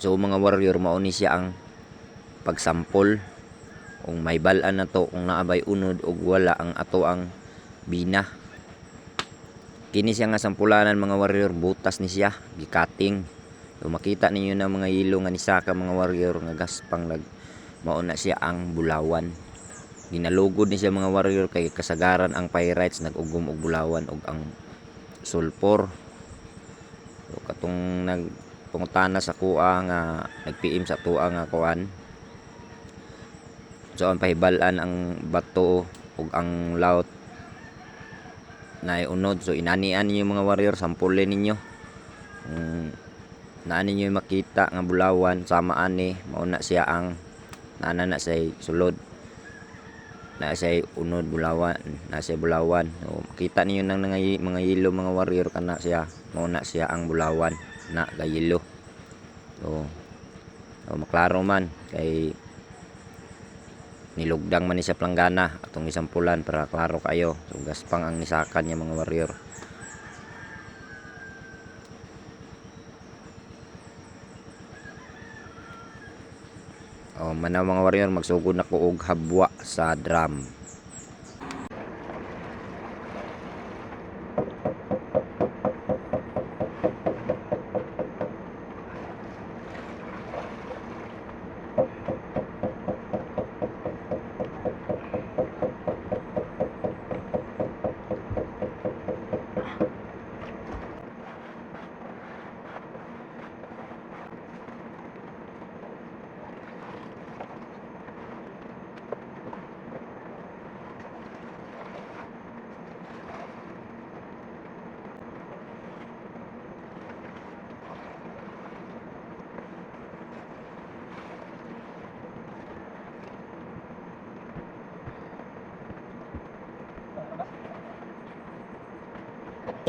So mga warrior, mao ni siya ang pagsampol. Kung may balaan na to kung naabay unod og wala ang ato ang bina. Kini siya nga sampulanan, mga warrior, butas ni siya, gikating. So makita ninyo na mga yelo nga nisaka, mga warrior, nga gaspang nag mao na siya ang bulawan. Ginalugod ni siya, mga warrior, kay kasagaran ang pyrites nag-ugom og bulawan og ang sulfur. So katong nagpangutana sa kuha nga nag-PM sa tuwa nga kuan. So ang pahibal-an ang bato ug ang laut na unod. So inanian ninyo, mga warrior, sampulin ninyo. Kung naa ninyo makita nga bulawan sama ani, mao na siya ang naana na say sulod. Na siya unod bulawan, na siya bulawan. So makita ninyo nang mga yelo, mga warrior, kana siya, mao na siya ang bulawan na gayelo. So maklaro man kay nilugdang man ni sa planggana atong isampulan para klaro kayo. So gaspang ang nisakan niya, mga warrior. O manaw, mga warrior, magsugod na ko og habwa sa drum.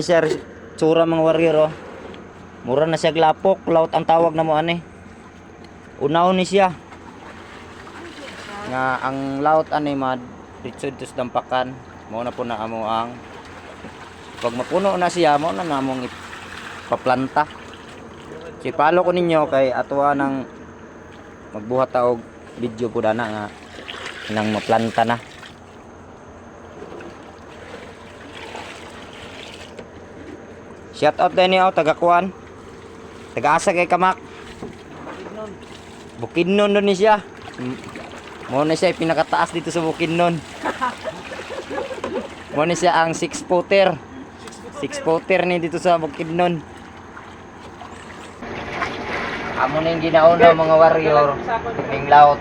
Sir, tsura, mga warrior, oh. Mura na siya glapok, laut ang tawag na mo ani. Unahon ni siya. Nga ang laut ani mad dito sa dampakan. Mao na po na amo ang pag mapuno na siya, mao na namong ipaplanta. Si follow ko ninyo kay atoa nang magbuhat ta og video po dana nga nang maplanta na. Shout out din niyo taga kuan. Taga asa kay kamak? Bukidnon doon ni siya. Mao na siya yung pinakataas dito sa Bukidnon. Mao na siya ang six footer. Six footer ni dito sa Bukidnon. Amo na yung ginauna, mga warrior, ning laot.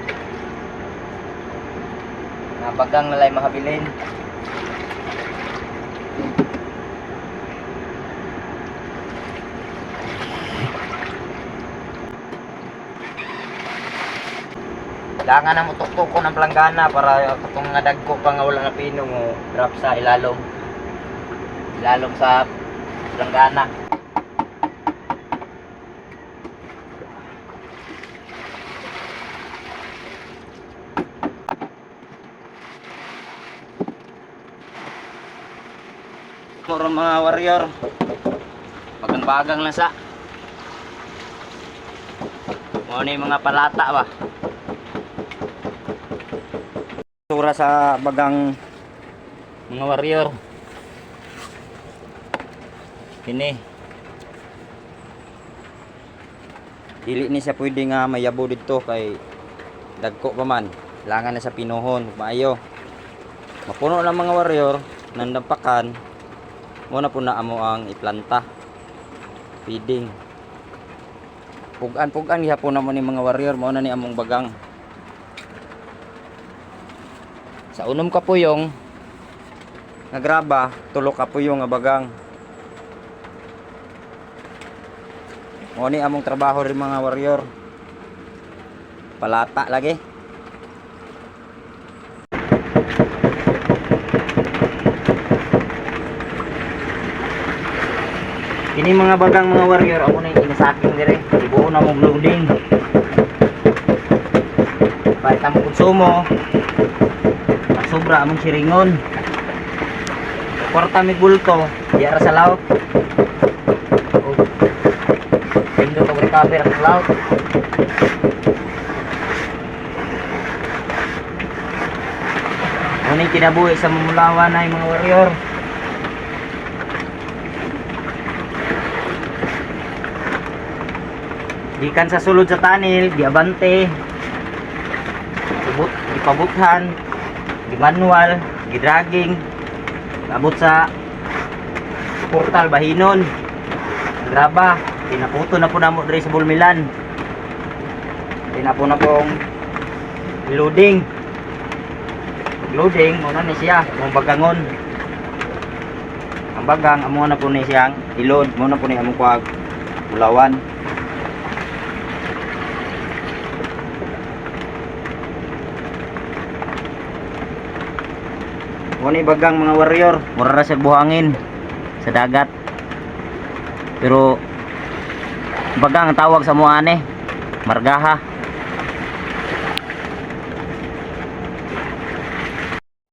Nabagang nalay mahabilin. Kailangan na mo tuktok ko ng planggana para katong nga dagko pa nga wala na pino mo drop sa ilalom. Ilalom sa planggana. Muro, mga warrior. Bagang-bagang lang sa. Mo ni mga palata ba. Sura sa bagang, mga warrior. Kini. Dili ni siya pwede nga mayabo didto kay dagko pa man. Kailangan na sa pinuhon, maayo. Mapuno ng mga warrior ng dampakan. Mo na po na amo ang iplanta. Feeding. Pugan-pugan gihapon na mo ni mga warrior, mao na ni among bagang. Sa unom ka puyong nga graba, tulo ka puyong nga bagang. Mao ni among trabaho rin, mga warrior. Palata lagi. Kini mga bagang, mga warrior, ako na yung inasaking dire. Ibuo na mong loading. Palit ang konsumo. Ang sobra among siringon. Kwarta mi bulto, di ara sa laot. Oh. Pindot og Cover ang cloud. Muna yung kinabuhi sa Mamulawan ay, mga warrior. Gikan sa sulod sa tunnel, giabante. Subot, gipabuthan, gimanual, gidragging. Abot sa portal bahinon. Graba, pinaputo na po namo diri sa Bulmilan. Pinapo na pong loading. Loading, muna ni siya, mong bagangon. Ang bagang, amo na po ni siyang ilod, muna po ni among kuwag bulawan. Muna bagang, mga warrior, mura ra siya buhangin sa dagat. Pero bagang ang tawag sa muane, margaha.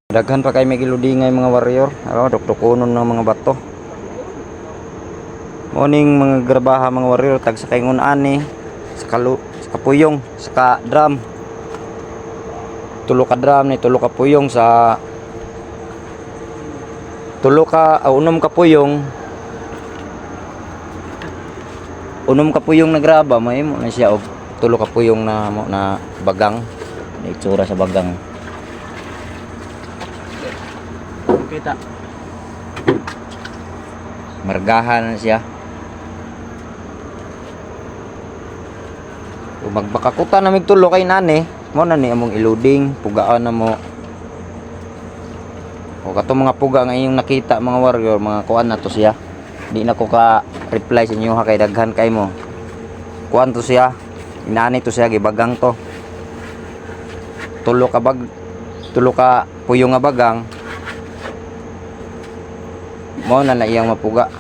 Daghan pa kay may giludingay, mga warrior. Aro dukdukonon ng mga bato. Morning mga grabaha, mga warrior, tag sa kaingon ani sa kalu sa kapuyong sa ka drum. Tulo ka drum ni tulo ka puyong sa tulo ka 6 ka puyong, 6 ka puyong na graba, mahimo na siya og 3 ka puyong na mo na bagang na itsura sa bagang. Kita. Margahan na siya. Kung magbakakuta na mig tulo kay nani, mo na ni among iluding, pugaan na mo. O katong mga puga nga inyong nakita, mga warrior, mga kuan na to siya. Di na ko ka reply sa inyo ha kay daghan kay mo. Kuan to siya. Inani to siya, gibagang to. Tulo ka bag tulo ka puyo nga bagang. Mo na na iyang mapuga.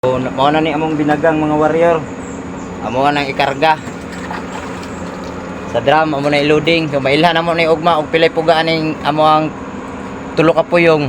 So, mao na ni among binagang, mga warrior. Amo nang ikarga sa drum, amo na i-loading. So mailhan amo na ugma og pilay puga aning amo ang tulo ka puyong.